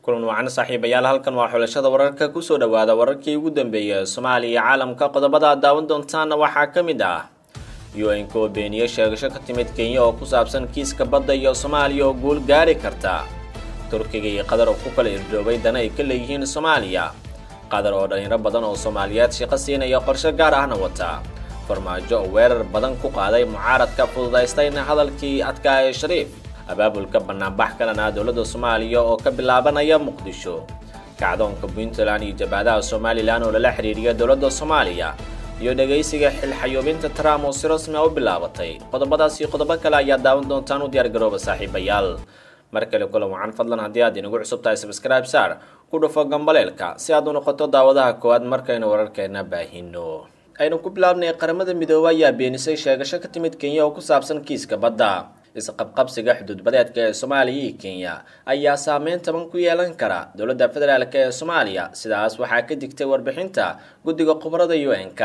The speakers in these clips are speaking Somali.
Kulan wacan saaxiibayaal, halkan waa xulashada wararka. Kusoo dhawaada wararkii ugu dambeeyay ee Soomaaliya iyo caalamka. Qodobada aad daawan doontaana waxaa ka mid ah UN oo beeniyey sheegasho ka timid Kenya oo ku saabsan kiiska badda iyo Soomaaliya oo guul gaari karta. Turkiga iyo Qatar oo ku kala irdoobay dana ay ka leeyihiin Soomaaliya. Qatar oo dhalinyaro badan oo Soomaaliyeed shaqo siinaya qorshe gaar ahna wata. Farmaajo oo weerar badan ku qaaday mucaaradka fududaystayna hadalkii adkaa ee Shariif. Abaabulka banaanbax kalena dowladda Soomaaliya oo ka bilaabanaya Muqdisho. Kacdoonka Puntland iyo jabaadaha Somalilan oo lala xiriiriya dowladda Soomaaliya. Iyo dhegaysiga xilxayuubinta Trump oo si rasmi ah u bilaabatay. Qodobadaas iyo qodobo kale ayaa daawan doontaan, u diyaargarooba saaxiibayaal. Mar kale kulan wacan, fadlan haddii aad inagu cusub tahay subscribe saar, ku dhufo gambaleelka si aad u noqoto daawadaha koowaad markaynu wararkeena baahino. Aynu ku bilaabnay, Qaramada Midoobay ayaa beenisay sheegasho ka timid Kenya oo ku saabsan kiiska badda. Isqabqabsiga xuduudbadeedka ee Soomaaliya iyo Kenya ayaa saameyn taban ku yeelan kara dowladda federaalk ee Soomaaliya. Sidaas waxaa ka digtay warbixinta guddiga khubarada UN-k.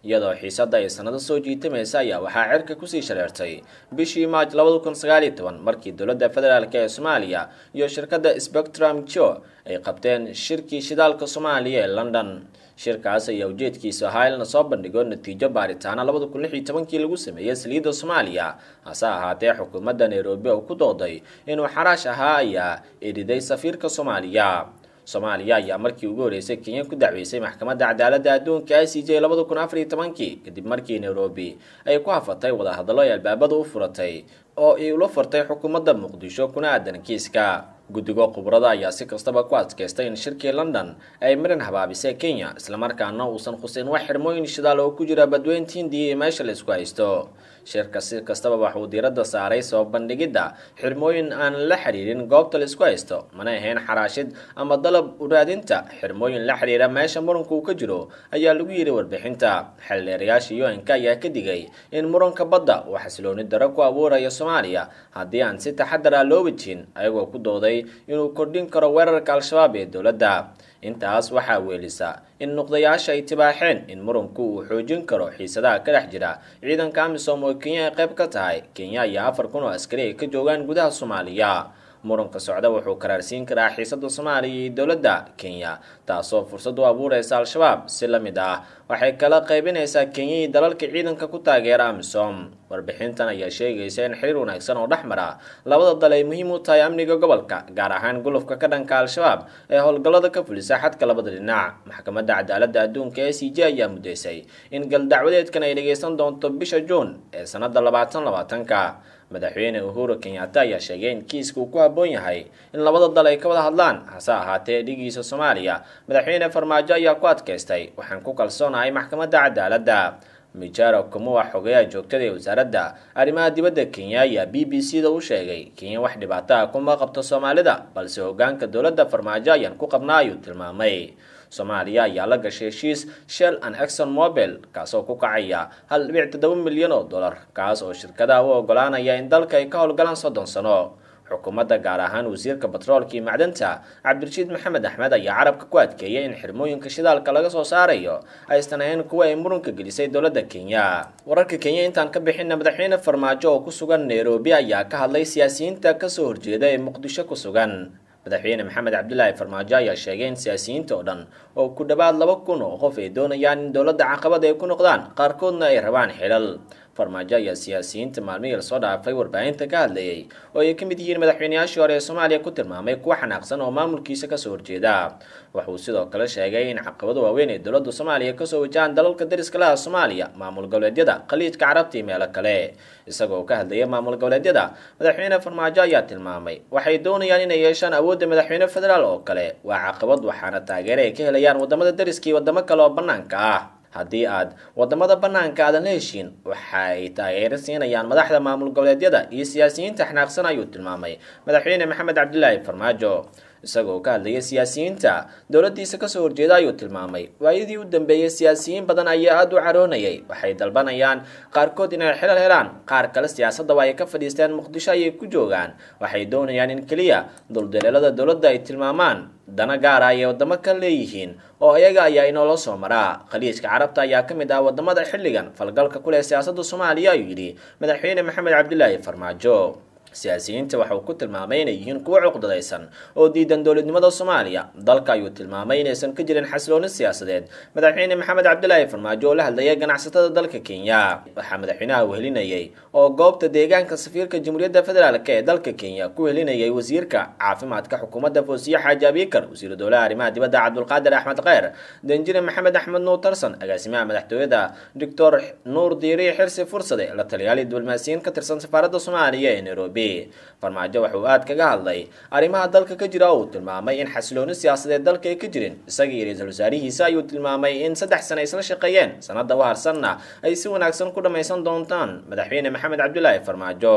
Iyadoo xiisadda ay sanado soo jiitamaysa ayaa waxaa cirka kusii shareertay bishii Maaj 2019, markii dowladda federaalk ee Soomaaliya iyo shirkadda Spectrum Geo ay qabteen shirkii shidaalka Soomaaliya ee London. Shirkaas ayaa ujeedkiisu ahaa in lasoo bandhigo natiijo baaritaana 2016kii lagu sameeyey saliidda Soomaaliya. Hase ahaatee, xukuumadda Nairobi oo ku dooday inuu xaraash ahaa ayaa eriday safiirka Soomaaliya. Soomaaliya ayaa markii ugu horeysay Kenya ku dacweysay Maxkamadda Cadaaladda Adduunka ICJ 2014kii, kadib markii Nairobi ay ku hafatay wadahadallo ay albaabada u furatay oo ay ula furtay xukuumadda Muqdisho kuna aadan kiiska. Guddiga khubrada ayaa si kastaba ku adkaystay in shirkii London ay marin habaabisay Kenya, islamarkaana uusan khuseyn wax xirmooyin shidaal oo ku jira badweynta Hindiya iyo meesha la isku haysto. Shirka si kastaba waxuu diiradda saaray soo bandhigidda xirmooyin aan la xiriirin goobta la isku haysto, mana ahayn xaraashid ama dalab uraadinta xirmooyin la xiriira meesha muranku uu ka jiro, ayaa lagu yiri warbixinta. Xildheerayaasha UN-k ayaa ka digay in muranka badda uu xasilooni daro ku abuuraya Soomaaliya haddii aan si taxadar ah loo wajhin, ayagoo ku dooday inuu kordhin karo weerarka Al-Shabaab ee dowladda. Intaas waxaa weelisa in nuqdayaasha ay tibaaxeen in muranku uu xoojin karo xiisadaha ka dhex jira ciidanka AMISOM oo Kenya ay qayb ka tahay. Kenya ayaa 4000 oo askari ay ka joogaan gudaha Soomaaliya. Muranka socda wuxuu karaarsiin karaa xiisada Soomaaliya iyo dowladda Kenya, taasoo fursad u abuureysa Al-Shabaab. Si la mid ah waxay kala qaybinaysaa Kenya iyo dalalka ciidanka ku taageera AMISOM. Warbixintan ayaa sheegaysa in xiriir wanaagsan oo dhex mara labada dal ay muhiim u tahay amniga gobolka, gaar ahaan gulufka ka dhanka Al-Shabaab ee howlgallada ka fulisa xadka labada dhinac. Maxkamadda Cadaaladda Adduunka ee CJ ayaa muddeysay in galdacwadeedkan ay dhageysan doonto bisha Juun ee sanada 2020-ka. Madaxweyne Uhuru Kenyatta ayaa sheegay in kiiska uu ku habboon yahay in labada dal ay ka wada hadlaan. Hase ahaatee, dhigiisa Soomaaliya Madaxweyne Farmaajo ayaa ku adkaystay, "Waxaan ku kalsoonahay maxkamadda cadaaladda." Mijaro Kamoa, xogayaha joogtada ee wasaaradda arrimaha dibadda Kenya, ayaa BBC da u sheegay, "Kenya wax dhibaato ah kuma qabto Soomaalida, balse hogaanka dowladda Farmaajo ayaan ku qabnaa," ayuu tilmaamay. Soomaaliya ayaa la gashay heshiis Shell and Exxon Mobil, kaasoo ku kacaya 1.7 milyan oo dollar, kaas oo shirkadaha u ogolaanaya in dalka ay ka howlgalaan 30 sano. Xukuumadda, gaar ahaan wasiirka batroolka iyo macdanta Cabdirashiid Maxamed Axmed, ayaa carabka ku adkeeyay in xirmooyinka shidaalka laga soo saarayo aysan ahayn kuwa ay muranka gelisay dowladda Kenya. Wararka Kenya intaan ka bixina, madaxweyne Farmaajo oo ku sugan Nairobi ayaa ka hadlay siyaasiyiinta kasoo horjeeda ee Muqdisho ku sugan. Madaxweyne Maxamed Cabdilaahi Farmaajo ayaa sheegay in siyaasiyiinta oo dhan oo ku dhowaad 2000 oo qof ay doonayaan in dowladda caqabad ay ku noqdaan, qaarkoodna ay rabaan xilal. Farmaajo ayaa siyaasiyiinta maalmihii lasoo dhaafay warbaahinta ka hadlayay oo ay ka mid yihiin madaxweynayaashii hore ee Soomaaliya ku tilmaamay kuwa xanaaqsan oo maamulkiisa kasoo horjeeda. Wuxuu sidoo kale sheegay in caqabado waaweyn ee dowladda Soomaaliya kasoo wajahaan dalalka dariska laha Soomaaliya, maamul goboleedyada, Khaliijka Carabta iyo meelo kale. Isagoo ka hadlaya maamul goboleedyada, madaxweyne Farmaajo ayaa tilmaamay, "Waxay doonayaan inay yeeshaan awoodda madaxweyne federaal oo kale. Waa caqabad, waxaana taageere ay ka helayaan wadamada dariska iyo wadamo kale oo banaanka ah. Haddii aad wadamada banaanka aadan la heshiin, waxay taageero siinayaan madaxda maamul goboleedyada iyo siyaasiyiinta xanaaqsan," ayuu tilmaamay madaxweyne Maxamed Cabdilaahi Farmaajo. Isagoo ka hadlaya siyaasiyiinta dowladdiisa kasoo horjeeda ayuu tilmaamay, "Waayadii u dambeeyey siyaasiyiin badan ayaa aada u caroonayay. Waxay dalbanayaan qaarkood inay xilal helaan, qaar kale siyaasadda waa ay ka fadhiisteen, Muqdisho ayay ku joogaan. Waxay doonayaan in keliya duldaleelada dowladda ay tilmaamaan. Dana gaara ayay wadamo ka leeyihiin oo iyaga ayaa inoola soo maraa. Khaliijka Carabta ayaa ka mid ah wadamada xilligan falgalka ku leh siyaasadda Soomaaliya," ayuu yidhi madaxweyne Maxamed Cabdilaahi Farmaajo. Siyaasiyiinta waxa uu ku tilmaamay inay yihiin kuwo cuqdadaysan oo diidan dowladnimada Soomaaliya. Dalka ayuu tilmaamay inaysan ka jirin xasilooni siyaasadeed. Madaxweyne Maxamed Cabdilaahi Farmaajo oo la hadlayay ganacsatada dalka Kenya, waxaa madaxweynaha wehelinayay oo goobta deegaanka safiirka Jamhuuriyadda Federaalk ee dalka Kenya ku wehelinayay wasiirka caafimaadka xukuumadda Foosiye Xaaji Abiikar, wasiiru dowlaha arrimaha dibadda Cabdulqaadir Axmed Kheyr, Danjire Maxamed Axmed Nuur Tarsan, agaasimaha madaxtooyada Doctor Nuur Diiri Xirsi Fursade, la taliyaal diblomaasiyiin ka tirsan safaaradda Soomaaliya ee Nairobi. Farmaajo waxa uu aad kaga hadlay arrimaha dalka ka jira oo uu tilmaamay in xasilooni siyaasadeed dalka ay ka jirin. Isaga iyo ra'iisul wasaarihiisa ayuu tilmaamay in 3 sano isla shaqeeyeen, sanadda u harsanna ay si wanaagsan ku dhammaysan doontaan madaxweyne Maxamed Cabdilaahi Farmaajo.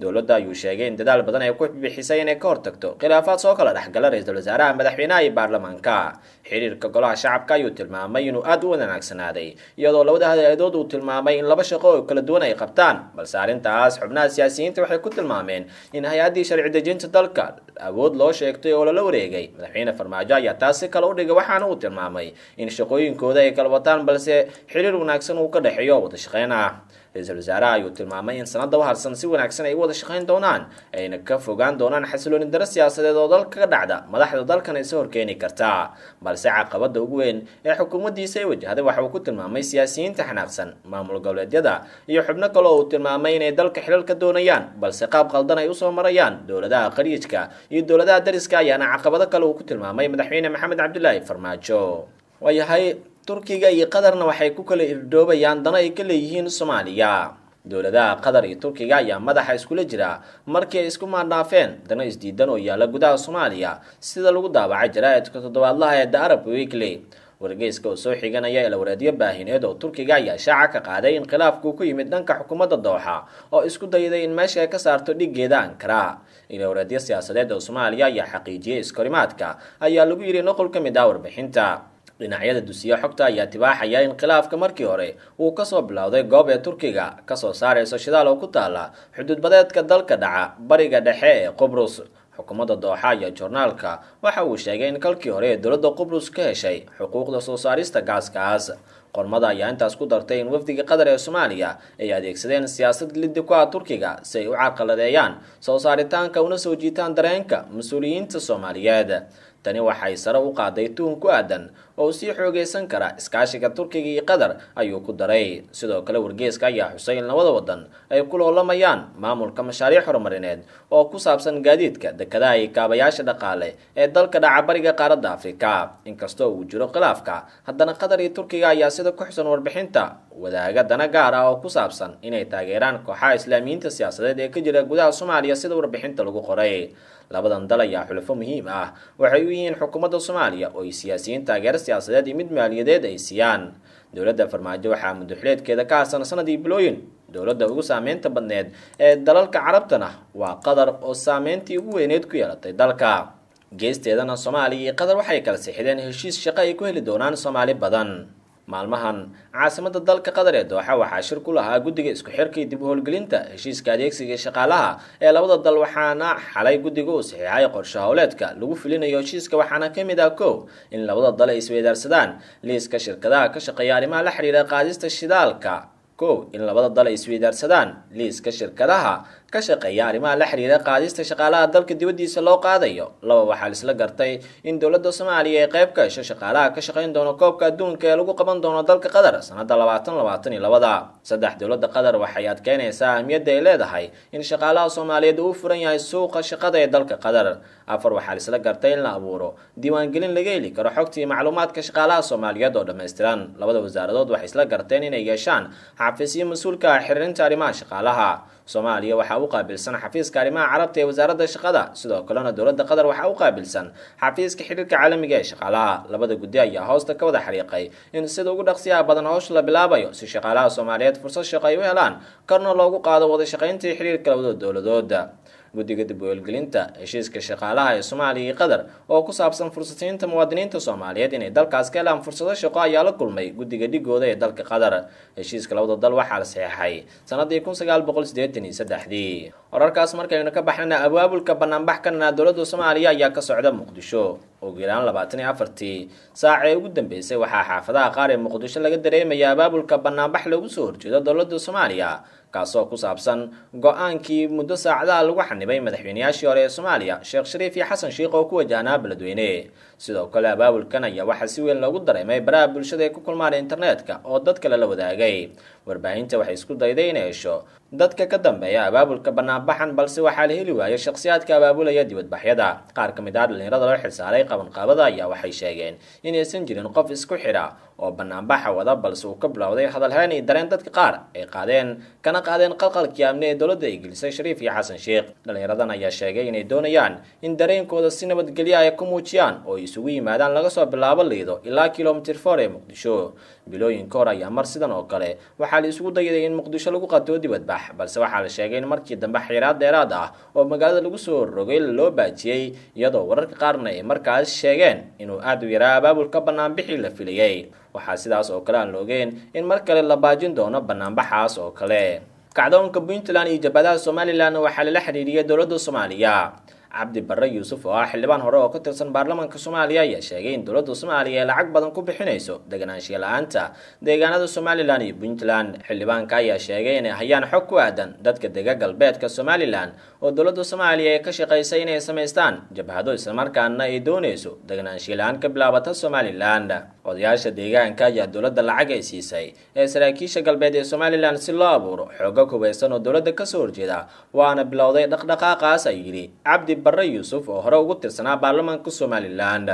Dowladda ayuu sheegay in dadaal badan ay ku bixisay inay ka hortagto khilaafaad soo kala dhexgala ra'iisul wasaaraha, madaxweynaha iyo baarlamaanka. Xiriirka golaha shacabka ayuu tilmaamay inuu aad u wanaagsanaaday, iyadoo labada hay-adood uu tilmaamay in laba shaqo oo kala duwan ay qabtaan. Balse arrintaas xubnaha siyaasiyiinta waxay ku tilmaameen in hay-addii sharci dejinta dalka awood loo sheegtay oo lala wareegay. Madaxweyne Farmaajo ayaa taas si kale u dhigay, waxaana uu tilmaamay in shaqooyinkooda ay kala wataan, balse xiriir wanaagsan uu ka dhexeeyo wada shaqeyn ah. Ra'iisul wasaaraha ayuu tilmaamay in sanadda u harsan si wanaagsan ay u wada shaqeyn doonaan, ayna ka fogaan doonaan xasilooni darro siyaasadeed oo dalka ka dhacda, madaxda dalkana isa horkeeni karta. Balse caqabadda ugu weyn ee xukuumaddiisa ay wajahday waxa uu ku tilmaamay siyaasiyiinta xanaaqsan, maamul goboleedyada iyo xubno kale oo uu tilmaamay inay dalka xilal ka doonayaan, balse qaab qaldan ay usoo marayaan. Dowladaha khaliijka iyo dowladaha dariska ayaana caqabado kale uu ku tilmaamay madaxweyne Maxamed Cabdilaahi Farmaajo. Waayahay, Turkiga iyo Qatarna waxay ku kala irdhoobayaan dano ay ka leeyihiin Soomaaliya. Dowladaha Qatar iyo Turkiga ayaa madaxa iskula jira markii ay isku maandhaafeen dano isdiidan oo yaala gudaha Soomaaliya, sida lagu daabacay jaraa'idka toddobaadlaha ee The Arab Weekly. Wargeyska oo soo xiganaya ilawareedyo baahineed oo Turkiga ayaa shaaca ka qaaday in khilaafku ku yimid dhanka xukuumadda Dooxa oo isku dayday in meesha ay ka saarto dhiggeeda Ankara. Ilawareedyo siyaasadeed oo Soomaaliya ayaa xaqiijiyay iskorimaadka, ayaa lagu yidhi nuqul ka mid ah warbixinta. Dhinacyada dusiya xogta ayaa tibaaxaya in khilaafka markii hore uu kasoo bilowday goob ee Turkiga kasoo saarayso shidaal oo ku taala xuduudbadeedka dalka dhaca bariga dhexe ee Qubrus. Xukuumadda Dooxa ayaa joornaalka waxa uu sheegay in kalkii hore ee dowladda Qubrus ka heshay xuquuqda soo saarista gaaskaas. Qormada ayaa intaas ku dartay in wafdiga Qatar ee Soomaaliya ay adeegsadeen siyaasad liddi ku ah Turkiga si ay u carqaladeeyaan soo saaritaanka una soo jiitaan dareenka mas-uuliyiinta Soomaaliyeed. Tani waxay sare u qaaday tuhun ku aadan oo sii xoogaysan kara iskaashiga Turkiga iyo Qatar, ayuu ku daray. Sidoo kale wargeyska ayaa xusay in labada wadan ay ku loolamayaan maamulka mashaariic horumarineed oo ku saabsan gaadiidka, dekedaha iyo kaabayaasha dhaqaale ee dalka dhaca bariga qaaradda Afrika. Inkastoo uu jiro khilaafka, haddana Qatar iyo Turkiga ayaa sida ku xusan warbixinta wadaaga dana gaar ah oo ku saabsan inay taageeraan kooxaha islaamiyiinta siyaasadeed ee ka jira gudaha Soomaaliya, sida warbixinta lagu qoray. Labadan dal ayaa xulafo muhiim ah waxay u yihiin xukuumadda Soomaaliya oo ay siyaasiyiin taageero siyaasadeed iyo mid maaliyadeed ay siiyaan. Dowladda Farmaajo waxaa muddo-xileedkeeda ka harsan sanadii bilooyin. Dowladda ugu saameynta badneed ee dalalka Carabtana waa Qatar oo saameyntii ugu weyneed ku yeelatay dalka. Geesteedana Soomaaliya iyo Qatar waxay kala sixideen heshiis shaqo ay ku heli doonaan Soomaali badan. Maalmahan caasimadda dalka Qatar ee Dooxa waxaa shir ku lahaa guddiga isku xirka iyo dib u howlgelinta heshiiska adeegsiga shaqaalaha ee labada dal, waxaana xalay guddiga uu saxiixay qorshe howleedka lagu fulinayo heshiiska. Waxaana ka mid ah kow in labada dal ay isweydaarsadaan liiska shirkadaha ka shaqeeya arrimaha la xiriira qaadista shidaalka. Kow in labada dal ay isweydaarsadaan liiska shirkadaha ka shaqeeya arrimaha la xiriira qaadista shaqaalaha dalka dibaddiisa loo qaadayo. Laba, waxaa isla gartay in dowladda Soomaaliya ay qayb ka hesho shaqaalaha ka shaqayn doona koobka adduunka ee lagu qaban doono dalka Qatar sanadda 2022. Saddex, dowladda Qatar waxay adkeynaysaa ahmiyadda ay leedahay in shaqaalaha Soomaaliyeed uu furan yahay suuqa shaqada ee dalka Qatar. Afar, waxaa isla gartay in la abuuro diiwaangelin laga heli karo xogta iyo macluumaadka shaqaalaha Soomaaliyeed oo dhammaystiran. Labada wasaaradood waxay isla garteen inay yeeshaan xafiisyo mas-uulka ah xiriirinta arrimaha shaqaalaha. Soomaaliya waxaa u qaabilsan xafiiska arrimaha carabta ee wasaaradda shaqada, sidoo kalena dowladda Qatar waxaa u qaabilsan xafiiska xiriirka caalamiga ee shaqaalaha. Labada guddi ayaa hoosta ka wada xariiqay in sida ugu dhaqsiyaha badan howsha la bilaabayo si shaqaalaha Soomaaliyeed fursad shaqo ay u helaan, korna loogu qaado wada shaqaynta iyo xiriirka labada dowladooda. Guddiga dib u howlgelinta heshiiska shaqaalaha ee Soomaaliya iyo Qatar oo ku saabsan fursasiinta muwaadiniinta Soomaaliyeed inay dalkaas ka helaan fursado shaqo ayaa la kulmay guddiga dhigooda ee dalka Qatar. Heshiiska labada dal waxaa la saxeexay sanadii 1983. Wararkaas markaynu ka baxnana, abaabulka banaanbax kanana dowladda Soomaaliya ayaa ka socda Muqdisho. Ugu yaraan 24-tii saac ee ugu dambeysay waxaa xaafadaha qaar ee Muqdisho laga dareemaya abaabulka banaanbax loogu soo horjeedo dowladda Soomaaliya, kaasoo ku saabsan go-aankii muddo saacadaha lagu xanibay madaxweynayaashii hore ee Soomaaliya Sheekh Shariif iyo Xasan Sheikh oo ku wajahnaa Beledweyne. Sidoo kale abaabulkan ayaa waxaa si weyn loogu dareemay baraha bulshada ee ku kulmaan internetka oo dad kale la wadaagay. Warbaahinta waxay isku dayday inay hesho dadka ka dambeeya abaabulka banaanbaxan, balse waxaa la heli waayay shakhsiyaadka abaabulaya dibadbaxyada. Qaar ka mid ah dhalinyarada loo xilsaaray qabanqaabada ayaa waxay sheegeen inaysan jirin qof isku xidha oo banaanbaxa wada, balse uu ka bilowday hadalhayn iyo dareen dadka qaar ay qaadeen kana qaadeen qalqalkii amni ee dowladda ay gelisay Shariif iyo Xasan Sheikh. Dhalinyaradan ayaa sheegay inay doonayaan in dareenkooda si nabadgelyo ay ku muujiyaan oo ay isugu yimaadaan laga soo bilaabo Liido ilaa kilomitir 4 ee Muqdisho. Bilooyin ka hor ayaa mar sidan oo kale waxaa la isugu dayday in Muqdisho lagu qato dibadbax, balse waxaa la sheegay in markii dambe xayiraad dheeraad ah oo magaalada lagu soo rogay loo baajiyey, iyadoo wararka qaarna ay markaas sheegeen inuu aad u yaraa abaabulka banaanbixii la filayey. Waxaa sidaas oo kale aan la ogeyn in mar kale la baajin doono banaanbaxaas oo kale. Kacdoonka Puntland iyo jabhadaha Somaliland waxaa lala xiriiriyay dowladda Soomaaliya. Cabdi Barre Yuusuf oo ah xildhibaan hore oo ka tirsan baarlamaanka Soomaaliya ayaa sheegay in dowladda Soomaaliya ay lacag badan ku bixinayso deganaanshiya la'aanta deegaanada Somaliland iyo Puntland. Xildhibaanka ayaa sheegay inay hayaan xog ku aadan dadka dega galbeedka Somaliland oo dowladda Soomaaliya ay ka shaqaysay inay samaystaan jabhado, islamarkaana ay doonayso deganaanshiya la'aan ka bilaabata Somaliland. Odayaasha deegaanka ayaa dowladda lacag ay siisay ee saraakiisha galbeed ee Somaliland si loo abuuro xooga hubeysan oo dowladda kasoo horjeeda, waana bilowday dhaqdhaqaaqaas, ayuu yidhi Cabdi Barre Yuusuf oo hore ugu tirsanaa baarlamaanka Somaliland.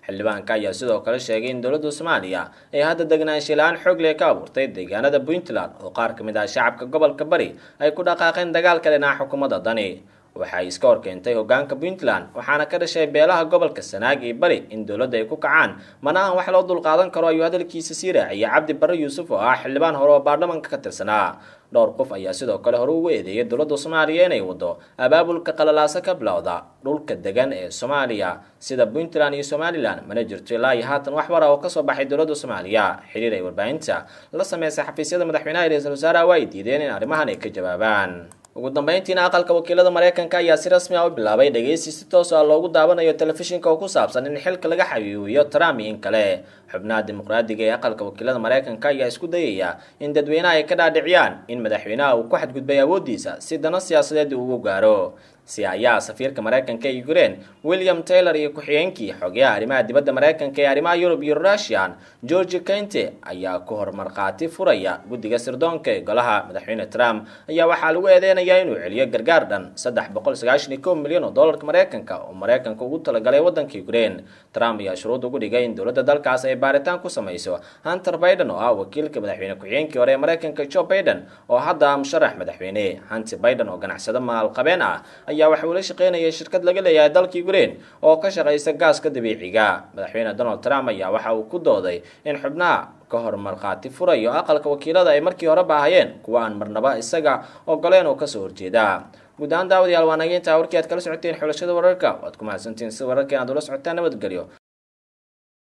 Xildhibaanka ayaa sidoo kale sheegay in dowladda Soomaaliya ay hadda deganaanshiya la'aan xoog leh ka abuurtay deegaanada Puntland oo qaar ka mid ah shacabka gobolka Bari ay ku dhaqaaqeen dagaalka dhinaca xukuumadda dani. Waxay iska horkeentay hoggaanka Puntland, waxaana ka dhashay beelaha gobolka Sanaag iyo Bari in dowladda ay ku kacaan. Mana aan wax loo dulqaadan karo, ayuu hadalkiisa sii raaciyay Cabdi Barre Yuusuf oo ah xildhibaan hore oo baarlamaanka ka tirsanaa. Dhowr qof ayaa sidoo kale hore ugu eedeeyay dowladda Soomaaliya inay wado abaabulka qalalaasa ka bilowda dhulka degan ee Soomaaliya sida Puntland iyo Somaliland. Mana jirto ilaa iyo haatan wax war ah oo kasoo baxay dowladda Soomaaliya. Xiriir ay warbaahinta la sameysay xafiisyada madaxweynaha iyo ra'iisul wasaaraha waa ay diideen in arrimahan ay ka jawaabaan. Ugu dambeyntiina, aqalka wakiilada Mareykanka ayaa si rasmi ah u bilaabay dhageysi si toos ah loogu daawanayo telefishinka oo ku saabsan in xilka laga xayuubiyo Trump iyo in kale. Xubnaha dimuqraadiga ee aqalka wakiilada Mareykanka ayaa isku dayaya in dadweynaha ay ka dhaadhiciyaan in madaxweynaha uu ku xadgudbay awoodiisa si dano siyaasadeed uu ugu gaaro. Si ayaa safiirka Mareykanka ee Ukraine William Taylor iyo ku-xigeenkii xogayaha arrimaha dibadda Mareykanka ee arrimaha Yurub iyo Russian George Kente ayaa ku hormarqaati furaya guddiga sirdoonka ee golaha. Madaxweyne Trump ayaa waxaa lagu eedeynayaa inuu celiyo gargaar dhan 391 milyan oo doolarka Mareykanka oo Mareykanka ugu talagalay waddanka Ukraine. Trump ayaa shuruud ugu dhigay in dowladda dalkaas ay baaritaan ku samayso Hunter Biden oo ah wakiilka madaxweyne ku-xigeenkii hore ee Mareykanka Joe Biden oo hadda ah musharax madaxweyne. Hunter Biden oo ganacsade maalqabeen ah ayaa waxa uu la shaqeynayay shirkad laga leeyahay dalka Ukraine oo ka shaqeysa gaaska dabiiciga. Madaxweyne Donald Trump ayaa waxa uu ku dooday in xubnaha ka hor markhaati furayo aqalka wakiilada ay markii hore baahayeen kuwa aan marnaba isaga ogoleen oo kasoo horjeeda. Guud ahaan daawadayaal, waa naga intaa warkii aad kala socoteen xulashada wararka. Waad ku mahadsantihiin sida wararkeen aad ula socotaan. Nabadgelyo.